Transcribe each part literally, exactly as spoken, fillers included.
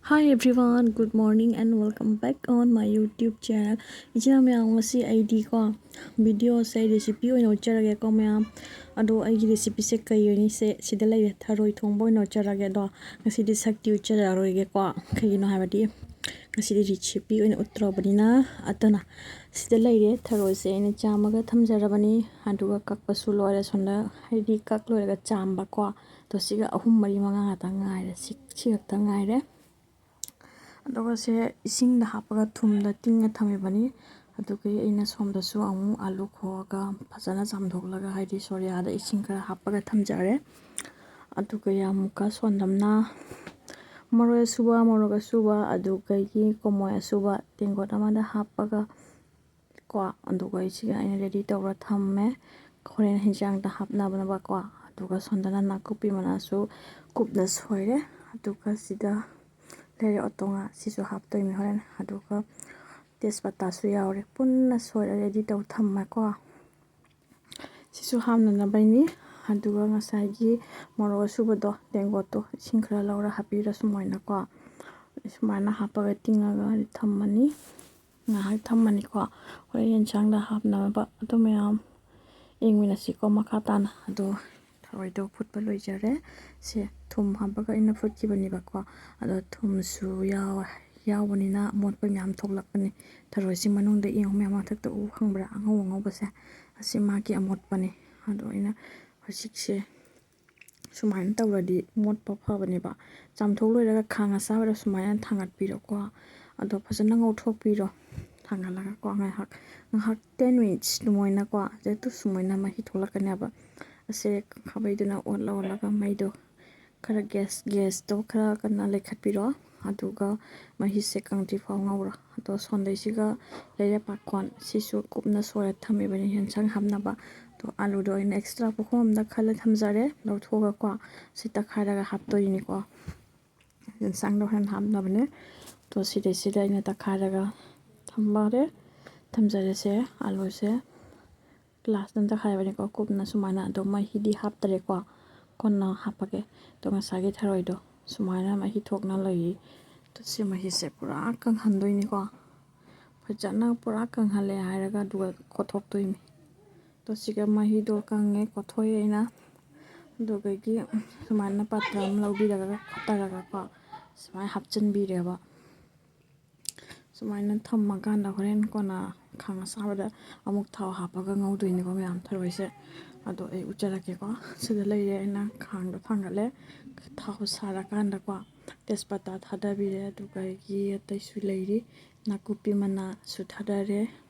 Hi everyone, good morning and welcome back on my YouTube channel. ꯏꯆꯤꯟ ꯃꯌꯥꯝ, ꯉꯁꯤ ꯑꯩꯗꯤꯀꯣ, ꯚꯤꯗꯤꯑꯣꯁꯦ ꯑꯩ ꯔꯦꯁꯤꯄꯤ ꯑꯣꯏꯅ ꯎꯠꯆꯔꯒꯦꯀꯣ ꯃꯌꯥꯝ꯫ ꯑꯗꯣ ꯑꯩꯒꯤ ꯔꯦꯁꯤꯄꯤꯁꯦ ꯀꯩ ꯑꯣꯏꯅꯤꯁꯦ ꯁꯤꯗ ꯂꯩꯔꯦ, ꯊꯔꯣꯏ ꯊꯣꯡꯕ ꯑꯣꯏꯅ ꯎꯠꯆꯔꯒꯦ꯫ ꯑꯗꯣ ꯉꯁꯤꯗꯤ ꯁꯛꯇꯤ ꯎꯠꯆꯔꯛꯑꯔꯣꯏꯒꯦꯀꯣ, ꯀꯩꯒꯤꯅꯣ ꯍꯥꯏꯕꯗꯤ ꯉꯁꯤꯗꯤ ꯔꯦꯁꯤꯄꯤ ꯑꯣꯏꯅ ꯎꯠꯇ꯭ꯔꯕꯅꯤꯅ꯫ ꯑꯗꯨꯅ ꯁꯤꯗ ꯂꯩꯔꯦ, ꯊꯔꯣꯏꯁꯦ ꯑꯩꯅ ꯆꯥꯝꯃꯒ ꯊꯝꯖꯔꯕꯅꯤ꯫ ꯑꯗꯨꯒ ꯀꯛꯄꯁꯨ ꯂꯣꯏꯔꯦ ꯁꯣꯝꯗ, ꯍꯥꯏꯗꯤ ꯀꯛ ꯂꯣꯏꯔꯒ ꯆꯥꯝꯕꯀꯣ꯫ ꯑꯗꯣ ꯁꯤꯒ ꯑꯍꯨꯝ ꯃꯔꯤ ꯃꯉꯥ ꯉꯥꯛꯇ ꯉꯥꯏꯔꯦ꯫ ꯁꯤ ꯁꯤ ꯈꯛꯇ ꯉꯥꯏꯔꯦ꯫ ꯑꯗꯨꯒ ꯁꯦ ꯏꯁꯤꯡꯗ ꯍꯥꯞꯄꯒ ꯊꯨꯝꯗ ꯇꯤꯡꯉ ꯊꯝꯃꯤꯕꯅꯤ꯫ ꯑꯗꯨꯒꯤ ꯑꯩꯅ ꯁꯣꯝꯗꯁꯨ ꯑꯃꯨꯛ ꯑꯥꯂꯨ ꯈꯣꯛꯑꯒ ꯐꯖꯅ ꯆꯥꯝꯊꯣꯛꯂꯒ, ꯍꯥꯏꯗꯤ ꯁꯣꯔꯤꯌꯥꯗ ꯏꯁꯤꯡ ꯈꯔ ꯍꯥꯞꯄꯒ ꯊꯝꯖꯔꯦ꯫ ꯑꯗꯨꯒ ꯑꯃꯨꯛꯀ ꯁꯣꯟꯗꯝꯅ ꯃꯔꯣꯏ ꯑꯁꯨꯕ, ꯃꯣꯔꯣꯛ ꯑꯁꯨꯕ, ꯑꯗꯨꯗꯒꯤ ꯀꯣꯃꯣꯏ ꯑꯁꯨꯕ ꯇꯦꯡꯀꯣꯠ ꯑꯃꯗ ꯍꯥꯞꯄꯒ ꯀꯣ꯫ ꯑꯗꯨꯒ ꯑꯩꯁꯤꯒ ꯑꯩꯅ ꯔꯦꯗꯤ ꯇꯧꯔ ꯊꯝꯃꯦ, ꯍꯣꯔꯦꯟ ꯍꯤꯟꯖꯥꯡꯗ ꯍꯥꯞꯅꯕꯅꯕꯀꯣ꯫ ꯑꯗꯨꯒ ꯁꯣꯝꯗꯅ ꯅꯥꯀꯨꯞꯄꯤ ꯃꯅꯥꯁꯨ ꯀꯨꯞꯅ ꯁꯣꯏꯔꯦ꯫ ꯑꯗꯨꯒ ꯁꯤꯗ ꯂꯩꯔꯦ ꯑꯣꯇꯣꯉꯥ, ꯁꯤꯁꯨ ꯍꯥꯞꯇꯣꯏꯅꯤ ꯍꯣꯔꯦꯟ꯫ ꯑꯗꯨꯒ ꯇꯦꯖꯄꯇꯥꯁꯨ ꯌꯥꯎꯔꯦ, ꯄꯨꯟꯅ ꯁꯣꯏꯔ ꯔꯦꯗꯤ ꯇꯧ ꯊꯝꯃꯦꯀꯣ꯫ ꯁꯤꯁꯨ ꯍꯥꯞꯅꯅꯕꯩꯅꯤ꯫ ꯑꯗꯨꯒ ꯉꯁꯥꯏꯒꯤ ꯃꯣꯔꯣꯛ ꯑꯁꯨꯕꯗꯣ, ꯇꯦꯡꯀꯣꯠꯇꯣ, ꯏꯁꯤꯡ ꯈꯔ ꯂꯧꯔ ꯍꯥꯞꯄꯤꯔꯣ ꯁꯨꯃꯥꯏꯅꯀꯣ꯫ ꯁꯨꯃꯥꯏꯅ ꯍꯥꯞꯄꯒ ꯇꯤꯡꯉꯒ ꯊꯝꯃꯅꯤ, ꯉꯥꯏꯍꯥꯛ ꯊꯝꯃꯅꯤꯀꯣ꯫ ꯍꯣꯔꯦꯟ ꯌꯦꯟꯁꯥꯡꯗ ꯍꯥꯞꯅꯕ꯫ ꯑꯗꯨ ꯃꯌꯥꯝ ꯌꯦꯡꯃꯤꯟꯅꯁꯤꯀꯣ ꯃꯈꯥ ꯇꯥꯅ꯫ ꯑꯗꯣ ꯊꯔꯣꯏꯗꯣ ꯐꯨꯠꯄ ꯂꯣꯏꯖꯔꯦ꯫ ꯁꯦ ꯊꯨꯝ ꯍꯥꯞꯄꯒ ꯑꯩꯅ ꯐꯨꯠꯈꯤꯕꯅꯦꯕꯀꯣ꯫ ꯑꯗꯣ ꯊꯨꯝꯁꯨ ꯌꯥꯎ-, ꯌꯥꯎꯕꯅꯤꯅ ꯑꯃꯣꯠꯄ ꯃꯌꯥꯝ ꯊꯣꯛꯂꯛꯄꯅꯤ꯫ ꯊꯔꯣꯏꯁꯤ ꯃꯅꯨꯡꯗ ꯌꯦꯡꯉꯨ ꯃꯌꯥꯝ, ꯃꯊꯛꯇ ꯎ ꯈꯪꯕ꯭ꯔꯥ? ꯑꯉꯧ ꯑꯉꯧꯕꯁꯦ, ꯑꯁꯤ ꯃꯥꯒꯤ ꯑꯃꯣꯠꯄꯅꯤ꯫ ꯑꯗꯣ ꯑꯩꯅ ꯍꯧꯖꯤꯛꯁꯦ ꯁꯨꯃꯥꯏꯅ ꯇꯧꯔꯗꯤ ꯃꯣꯠꯄ ꯐꯕꯅꯦꯕ꯫ ꯆꯥꯝꯊꯣꯛ ꯂꯣꯏꯔꯒ ꯈꯥꯡ ꯑꯁꯥꯕꯗ ꯁꯨꯃꯥꯏꯅ ꯊꯥꯡꯒꯠꯄꯤꯔꯣꯀꯣ꯫ ꯑꯗꯣ ꯐꯖꯅ ꯉꯧꯊꯣꯛꯄꯤꯔꯣ꯫ ꯊꯥꯡꯒꯠꯂꯒꯀꯣ ꯉꯥꯏꯍꯥꯛ, ꯉꯥꯏꯍꯥꯛ ten minutes ꯑꯗꯨꯃꯥꯏꯅꯀꯣ, ꯑꯗꯨ ꯁꯨꯃꯥꯏꯅ ꯃꯍꯤ ꯊꯣꯛꯂꯛꯀꯅꯦꯕ꯫ ꯑꯁꯦ ꯈꯥꯕꯩꯗꯨꯅ ꯑꯣꯠꯂ ꯑꯣꯠꯂꯒ ꯃꯩꯗꯣ ꯈꯔ gas, gasꯇꯣ ꯈꯔ ꯀꯟꯅ ꯂꯩꯈꯠꯄꯤꯔꯣ꯫ ꯑꯗꯨꯒ ꯃꯍꯤꯁꯦ ꯀꯪꯗ꯭ꯔꯤ ꯐꯥꯎ ꯉꯧꯔꯣ꯫ ꯑꯗꯣ ꯁꯣꯟꯗꯩꯁꯤꯒ ꯂꯩꯔꯦ ꯄꯥꯈꯣꯟ, ꯁꯤꯁꯨ ꯀꯨꯞꯅ ꯁꯣꯏꯔ ꯊꯝꯃꯤꯕꯅꯤ ꯌꯦꯟꯁꯥꯡ ꯍꯥꯞꯅꯕ꯫ ꯑꯗꯣ ꯑꯥꯂꯨꯗꯣ ꯑꯩꯅ extra ꯄꯨꯈꯝ ꯑꯃꯗ ꯈꯜꯂ ꯊꯝꯖꯔꯦ, ꯂꯧꯊꯣꯛꯑꯒꯀꯣ꯫ ꯁꯤ ꯇꯛꯈꯥꯏꯔꯒ ꯍꯥꯞꯇꯣꯏꯅꯤꯀꯣ, ꯌꯦꯟꯁꯥꯡꯗꯣ ꯍꯣꯔꯦꯟ ꯍꯥꯞꯅꯕꯅꯦ꯫ ꯑꯗꯣ ꯁꯤꯗꯩꯁꯤꯗ ꯑꯩꯅ ꯇꯛꯈꯥꯏꯔꯒ ꯊꯝꯕꯔꯦ, ꯊꯝꯖꯔꯦꯁꯦ꯫ ꯑꯥꯂꯨꯁꯦ ꯒ꯭ꯂꯥꯁ ꯑꯝꯇ ꯍꯥꯏꯕꯅꯤꯀꯣ, ꯀꯨꯞꯅ ꯁꯨꯃꯥꯏꯅ꯫ ꯑꯗꯣ ꯃꯍꯤꯗꯤ ꯍꯥꯞꯇꯔꯦꯀꯣ, ꯀꯣꯟꯅ ꯍꯥꯞꯄꯒꯦ꯫ ꯑꯗꯣ ꯉꯁꯥꯏꯒꯤ ꯊꯔꯣꯏꯗꯣ ꯁꯨꯃꯥꯏꯅ ꯃꯍꯤ ꯊꯣꯛꯅ ꯂꯩ꯫ ꯁꯤ ꯃꯍꯤꯁꯦ ꯄꯨꯔꯥ ꯀꯪꯍꯟꯗꯣꯏꯅꯤꯀꯣ꯫ ꯐꯖꯅ ꯄꯨꯔꯥ ꯀꯪꯍꯜꯂꯦ ꯍꯥꯏꯔꯒ ꯑꯗꯨꯒ ꯀꯣꯠꯊꯣꯛꯇꯣꯏꯅꯤ꯫ ꯑꯗꯣ ꯁꯤꯒ ꯃꯍꯤꯗꯣ ꯀꯪꯉꯦ, ꯀꯣꯠꯊꯣꯛꯑꯦ ꯑꯩꯅ꯫ ꯑꯗꯨꯗꯒꯤ ꯁꯨꯃꯥꯏꯅ ꯄꯥꯇ꯭ꯔ ꯑꯃ ꯂꯧꯕꯤꯔꯒ ꯈꯣꯠꯇꯔꯒꯀꯣ ꯁꯨꯃꯥꯏꯅ ꯍꯥꯞꯆꯤꯟꯕꯤꯔꯦꯕ꯫ ꯁꯨꯃꯥꯏꯅ ꯊꯝꯃꯀꯥꯟꯗ ꯍꯣꯔꯦꯟ ꯀꯣꯟꯅ ꯈꯥꯡ ꯑꯁꯥꯕꯗ ꯑꯃꯨꯛ ꯊꯥꯎ ꯍꯥꯞꯄꯒ ꯉꯧꯗꯣꯏꯅꯤꯀꯣ ꯃꯌꯥꯝ, ꯊꯔꯣꯏꯁꯦ꯫ ꯑꯗꯣ ꯑꯩ ꯎꯠꯆꯔꯛꯀꯦꯀꯣ꯫ ꯁꯤꯗ ꯂꯩꯔꯦ, ꯑꯩꯅ ꯈꯥꯡꯗꯣ ꯊꯥꯡꯒꯠꯂꯦ꯫ ꯊꯥꯎ ꯁꯥꯔꯀꯥꯟꯗꯀꯣ ꯇꯦꯖꯄꯇꯥ ꯊꯥꯗꯕꯤꯔꯦ, ꯑꯗꯨꯒ ꯑꯩꯒꯤ ꯑꯇꯩꯁꯨ ꯂꯩꯔꯤ, ꯅꯥꯀꯨꯞꯄꯤ ꯃꯅꯥꯁꯨ ꯊꯥꯗꯔꯦ꯫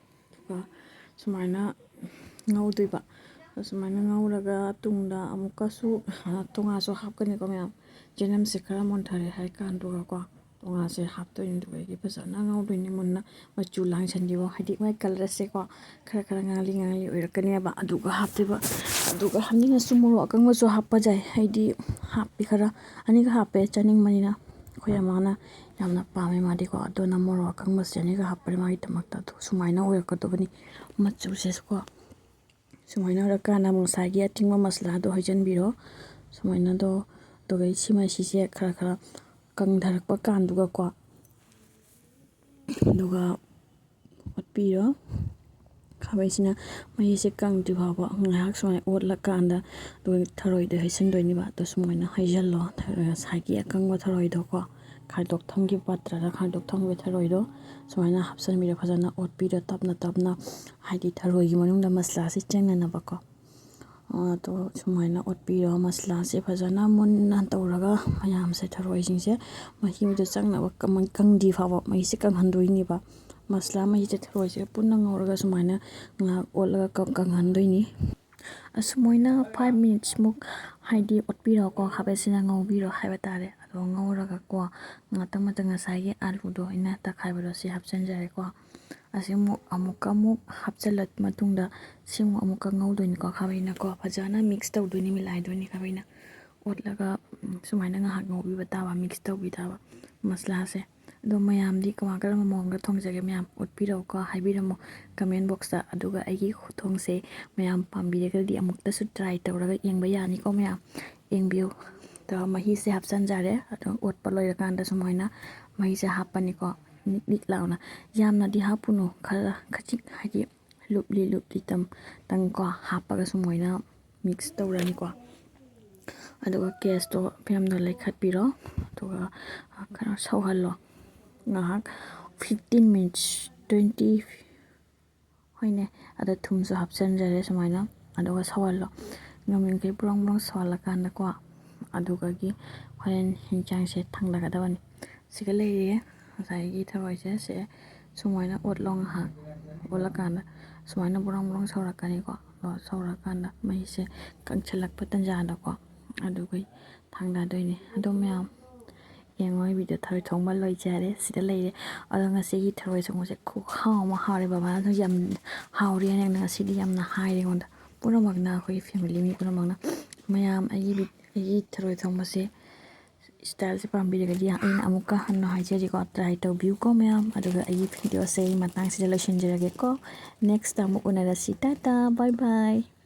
ꯑꯗꯨꯒ ꯁꯨꯃꯥꯏꯅ ꯉꯧꯗꯣꯏꯕ꯫ ꯁꯨꯃꯥꯏꯅ ꯉꯧꯔꯒ ꯇꯨꯡꯗ ꯑꯃꯨꯛꯀꯁꯨ, ꯑ, ꯇꯣꯉꯥꯁꯨ ꯍꯥꯞꯀꯅꯤꯀꯣ ꯃꯌꯥꯝ꯫ ꯆꯦꯅꯝꯁꯦ ꯈꯔ ꯃꯨꯟꯊꯔꯦ ꯍꯥꯏ ꯀꯥꯟꯗꯨꯒꯀꯣ ꯇꯣꯉꯥꯁꯦ ꯍꯥꯞꯇꯣꯏꯅꯤ꯫ ꯑꯗꯨꯒ ꯑꯩꯒꯤ ꯐꯖꯅ ꯉꯧꯗꯣꯏꯅꯤ ꯃꯨꯟꯅ, ꯃꯆꯨ ꯂꯥꯡꯁꯟꯈꯤꯕ, ꯍꯥꯏꯗꯤ ꯃꯥꯏ ꯀꯂꯔꯁꯦꯀꯣ ꯈꯔ ꯈꯔ ꯉꯥꯡꯂꯤ ꯉꯥꯡꯂꯤ ꯑꯣꯏꯔꯛꯀꯅꯦꯕ꯫ ꯑꯗꯨꯒ ꯍꯥꯞꯇꯣꯏꯕ꯫ ꯑꯗꯨꯒ ꯍꯥꯞꯅꯤꯡꯉꯁꯨ ꯃꯣꯔꯣꯛ ꯑꯀꯪꯕꯁꯨ ꯍꯥꯞꯄ ꯌꯥꯏ, ꯍꯥꯏꯗꯤ ꯍꯥꯞꯄꯤ ꯈꯔ, ꯑꯅꯤꯒ ꯍꯥꯞꯄꯦ ꯆꯥꯅꯤꯡꯕꯅꯤꯅ꯫ ꯑꯩꯈꯣꯏ ꯑꯃꯥꯅ ꯌꯥꯝꯅ ꯄꯥꯝꯃꯦ ꯃꯥꯗꯤꯀꯣ, ꯑꯗꯨꯅ ꯃꯣꯔꯣꯛ ꯑꯀꯪꯕꯁꯦ ꯑꯅꯤꯒ ꯍꯥꯞꯄꯅꯤ ꯃꯥꯒꯤꯗꯃꯛꯇ꯫ ꯑꯗꯨ ꯁꯨꯃꯥꯏꯅ ꯑꯣꯏꯔꯛꯀꯗꯕꯅꯤ ꯃꯆꯨꯁꯦꯀꯣ꯫ ꯁꯨꯃꯥꯏꯅ ꯑꯣꯏꯔꯀꯥꯟꯗ ꯑꯃꯨꯛ ꯉꯁꯥꯏꯒꯤ ꯑꯇꯤꯡꯕ ꯃꯁꯂꯥꯗꯣ ꯍꯩꯖꯤꯟꯕꯤꯔꯣ꯫ ꯁꯨꯃꯥꯏꯅꯗꯣ, ꯑꯗꯨꯒ ꯁꯤ ꯃꯍꯤꯁꯦ ꯈꯔ ꯈꯔ ꯀꯪꯊꯔꯛꯄ ꯀꯥꯟꯗꯨꯒꯀꯣ, ꯑꯗꯨꯒ ꯑꯣꯠꯄꯤꯔꯣ꯫ ꯈꯥꯕꯩꯁꯤꯅ ꯃꯍꯤꯁꯦ ꯀꯪꯗ꯭ꯔꯤ ꯐꯥꯎꯕ ꯉꯥꯏꯍꯥꯛ ꯁꯨꯃꯥꯏꯅ ꯑꯣꯠꯂꯀꯥꯟꯗ ꯑꯗꯨꯒ ꯊꯔꯣꯏꯗꯣ ꯍꯩꯖꯤꯟꯗꯣꯏꯅꯦꯕ꯫ ꯑꯗꯣ ꯁꯨꯃꯥꯏꯅ ꯍꯩꯖꯜꯂꯣ꯫ ꯊꯔꯣꯏ ꯉꯁꯥꯏꯒꯤ ꯑꯀꯪꯕ ꯊꯔꯣꯏꯗꯣꯀꯣ, ꯈꯥꯏꯗꯣꯛ ꯊꯝꯈꯤꯕ ꯄꯥꯇ꯭ꯔꯗ ꯈꯥꯏꯗꯣꯛ ꯊꯝꯈꯤꯕ ꯊꯔꯣꯏꯗꯣ ꯁꯨꯃꯥꯏꯅ ꯍꯥꯞꯆꯤꯟꯕꯤꯔꯣ꯫ ꯐꯖꯅ ꯑꯣꯠꯄꯤꯔꯣ ꯇꯞꯅ ꯇꯞꯅ, ꯍꯥꯏꯗꯤ ꯊꯔꯣꯏꯒꯤ ꯃꯅꯨꯡꯗ ꯃꯁꯂꯥꯁꯤ ꯆꯪꯅꯅꯕꯀꯣ꯫ ꯑꯗꯣ ꯁꯨꯃꯥꯏꯅ ꯑꯣꯠꯄꯤꯔꯣ꯫ ꯃꯁꯂꯥꯁꯦ ꯐꯖꯅ ꯃꯨꯟꯅ ꯇꯧꯔꯒ ꯃꯌꯥꯝꯁꯦ, ꯊꯔꯣꯏꯁꯤꯡꯁꯦ ꯃꯍꯤꯗꯣ ꯆꯪꯅꯕ ꯀꯃ-, ꯀꯪꯗ꯭ꯔꯤ ꯐꯥꯎꯕ ꯃꯍꯤꯁꯦ ꯀꯪꯍꯟꯗꯣꯏꯅꯦꯕ꯫ ꯃꯁꯂꯥ ꯃꯍꯤꯁꯦ ꯊꯔꯣꯏꯁꯦ ꯄꯨꯟꯅ ꯉꯧꯔꯒ ꯁꯨꯃꯥꯏꯅ ꯉꯥꯏꯍꯥꯛ ꯑꯣꯠꯂꯒ ꯀ-, ꯀꯪꯍꯟꯗꯣꯏꯅꯤ꯫ ꯑꯁꯨꯃꯥꯏꯅ five minutes ꯃꯨꯛ ꯍꯥꯏꯗꯤ ꯑꯣꯠꯄꯤꯔꯣꯀꯣ, ꯈꯥꯕꯩꯁꯤꯅ ꯉꯧꯕꯤꯔꯣ ꯍꯥꯏꯕ ꯇꯥꯔꯦ꯫ ꯑꯗꯣ ꯉꯧꯔꯒꯀꯣ ꯉꯥꯛꯇꯪ ꯃꯇꯪ ꯉꯁꯥꯏꯒꯤ ꯑꯥꯂꯨꯗꯣ ꯑꯩꯅ ꯇꯛꯈꯥꯏꯕꯗꯣ ꯁꯤ ꯍꯥꯞꯆꯤꯟꯖꯔꯦꯀꯣ꯫ ꯑꯁꯤ ꯑꯃꯨꯛ, ꯑꯃꯨꯛꯀ ꯑꯃꯨꯛ ꯍꯥꯞꯆꯤꯜꯂ ꯃꯇꯨꯡꯗ ꯁꯤ ꯑꯃꯨꯛ ꯑꯃꯨꯛꯀ ꯉꯧꯗꯣꯏꯅꯤꯀꯣ ꯈꯥꯕꯩꯅꯀꯣ꯫ ꯐꯖꯅ mix ꯇꯧꯗꯣꯏꯅꯤ, ꯃꯤꯂꯥꯏꯗꯣꯏꯅꯤ ꯈꯥꯕꯩꯅ꯫ ꯑꯣꯠꯂꯒ, ꯎꯝ, ꯁꯨꯃꯥꯏꯅ ꯉꯥꯏꯍꯥꯛ ꯉꯧꯕꯤꯕ ꯇꯥꯕ, mix ꯇꯧꯕꯤ ꯇꯥꯕ ꯃꯁꯂꯥꯁꯦ꯫ ꯑꯗꯣ ꯃꯌꯥꯝꯗꯤ ꯀꯃꯥꯏ ꯀꯔꯝꯕ ꯃꯑꯣꯡꯗ ꯊꯣꯡꯖꯒꯦ ꯃꯌꯥꯝ ꯎꯠꯄꯤꯔꯛꯎꯀꯣ, ꯍꯥꯏꯕꯤꯔꯝꯃꯣ comment box ꯇ꯫ ꯑꯗꯨꯒ ꯑꯩꯒꯤ ꯈꯨꯊꯣꯡꯁꯦ ꯃꯌꯥꯝ ꯄꯥꯝꯕꯤꯔꯒꯗꯤ ꯑꯃꯨꯛꯇꯁꯨ try ꯇꯧꯔꯒ ꯌꯦꯡꯕ ꯌꯥꯅꯤꯀꯣ ꯃꯌꯥꯝ꯫ ꯌꯦꯡꯕꯤꯌꯨ꯫ ꯇꯧꯔꯒ ꯃꯍꯤꯁꯦ ꯍꯥꯞꯆꯤꯟꯖꯔꯦ꯫ ꯑꯗꯣ ꯑꯣꯠꯄ ꯂꯣꯏꯔꯀꯥꯟꯗ ꯁꯨꯃꯥꯏꯅ ꯃꯍꯤꯁꯦ ꯍꯥꯞꯄꯅꯤꯀꯣ꯫ ꯅꯤꯛ ꯅꯤꯛ ꯂꯥꯎꯅ, ꯌꯥꯝꯅꯗꯤ ꯍꯥꯞꯄꯨꯅꯨ, ꯈꯔ ꯈꯖꯤꯛ, ꯍꯥꯏꯗꯤ ꯂꯨꯞꯂꯤ ꯂꯨꯞꯂꯤ ꯇꯪ ꯇꯪꯀꯣ ꯍꯥꯞꯄꯒ ꯁꯨꯃꯥꯏꯅ ꯃꯤꯛꯁ ꯇꯧꯔꯅꯤꯀꯣ꯫ ꯑꯗꯨꯒ ꯒ꯭ꯌꯥꯁꯇꯣ ꯐ꯭ꯂꯦꯝꯗꯣ ꯂꯩꯈꯠꯄꯤꯔꯣ꯫ ꯑꯗꯨꯒ ꯈꯔ ꯁꯧꯍꯜꯂꯣ ꯉꯥꯏꯍꯥꯛ, fifteen minutes, twenty, ꯍꯣꯏꯅꯦ꯫ ꯑꯗꯣ ꯊꯨꯝꯁꯨ ꯍꯥꯞꯆꯤꯟꯖꯔꯦ ꯁꯨꯃꯥꯏꯅ꯫ ꯑꯗꯨꯒ ꯁꯧꯍꯜꯂꯣ꯫ ꯉꯝꯃꯤꯈꯩ ꯕ꯭ꯔꯣꯡ ꯕ꯭ꯔꯣꯡ ꯁꯧꯍꯜꯂꯀꯥꯟꯗꯀꯣ, ꯑꯗꯨꯒꯒꯤ ꯍꯣꯔꯦꯟ ꯍꯤꯟꯖꯥꯡꯁꯦ ꯊꯥꯡꯗꯒꯗꯕꯅꯤ꯫ ꯁꯤꯒ ꯂꯩꯔꯦ ꯉꯁꯥꯏꯒꯤ ꯊꯔꯣꯏꯁꯦ꯫ ꯁꯦ ꯁꯨꯃꯥꯏꯅ ꯑꯣꯠꯂꯣ ꯉꯥꯏꯍꯥꯛ꯫ ꯑꯣꯠꯂꯀꯥꯟꯗ ꯁꯨꯃꯥꯏꯅ ꯕ꯭ꯔꯣꯡ ꯕ꯭ꯔꯣꯡ ꯁꯧꯔꯛꯀꯅꯤꯀꯣ꯫ ꯑꯗꯣ ꯁꯧꯔꯀꯥꯟꯗ ꯃꯩꯁꯦ ꯀꯪꯁꯤꯜꯂꯛꯄ ꯇꯟꯖꯥꯗꯀꯣ, ꯑꯗꯨꯒ ꯊꯥꯡꯗꯗꯣꯏꯅꯦ꯫ ꯑꯗꯣ ꯃꯌꯥꯝ ꯌꯦꯡꯉꯣ, ꯑꯩ ꯚꯤꯗꯤꯑꯣ ꯊꯔꯣꯏ ꯊꯣꯡꯕ ꯂꯣꯏꯖꯔꯦ꯫ ꯁꯤꯗ ꯂꯩꯔꯦ꯫ ꯑꯗꯣ ꯉꯁꯤꯒꯤ ꯊꯔꯣꯏ ꯊꯣꯡꯕꯁꯦ ꯈꯨꯍꯥꯎ ꯑꯃ ꯍꯥꯎꯔꯦ꯫ ꯕꯕꯥꯅꯁꯨ ꯌꯥꯝ ꯍꯥꯎꯔꯦꯅ ꯉꯁꯤꯗꯤ ꯌꯥꯝꯅ ꯍꯥꯏꯔꯦ ꯑꯩꯉꯣꯟꯗ꯫ ꯄꯨꯝꯅꯃꯛꯅ, ꯑꯩꯈꯣꯏꯒꯤ ꯐꯦꯃꯤꯂꯤ ꯃꯤ ꯄꯨꯝꯅꯃꯛꯅ꯫ ꯃꯌꯥꯝ ꯑꯩꯒꯤ ꯚꯤ-, ꯑꯩꯒꯤ ꯊꯔꯣꯏ ꯊꯣꯡꯕꯁꯦ ꯁ꯭ꯇꯥꯏꯜꯁꯦ ꯄꯥꯝꯕꯤꯔꯒꯗꯤ ꯑꯩꯅ ꯑꯃꯨꯛꯀ ꯍꯟꯅ ꯍꯥꯏꯖꯔꯤꯀꯣ, ꯇ꯭ꯔꯥꯏ ꯇꯧꯕꯤꯌꯨꯀꯣ ꯃꯌꯥꯝ꯫ ꯑꯗꯨꯒ ꯑꯩꯒꯤ ꯚꯤꯗꯤꯑꯣꯁꯦ ꯑꯩ ꯃꯇꯥꯡꯁꯤꯗ ꯂꯣꯏꯁꯤꯟꯖꯔꯒꯦꯀꯣ꯫ ꯅꯦꯛꯁꯇ ꯑꯃꯨꯛ ꯎꯅꯔꯁꯤ꯫ ꯇꯥꯇꯥ, ꯕꯥꯏ ꯕꯥꯏ꯫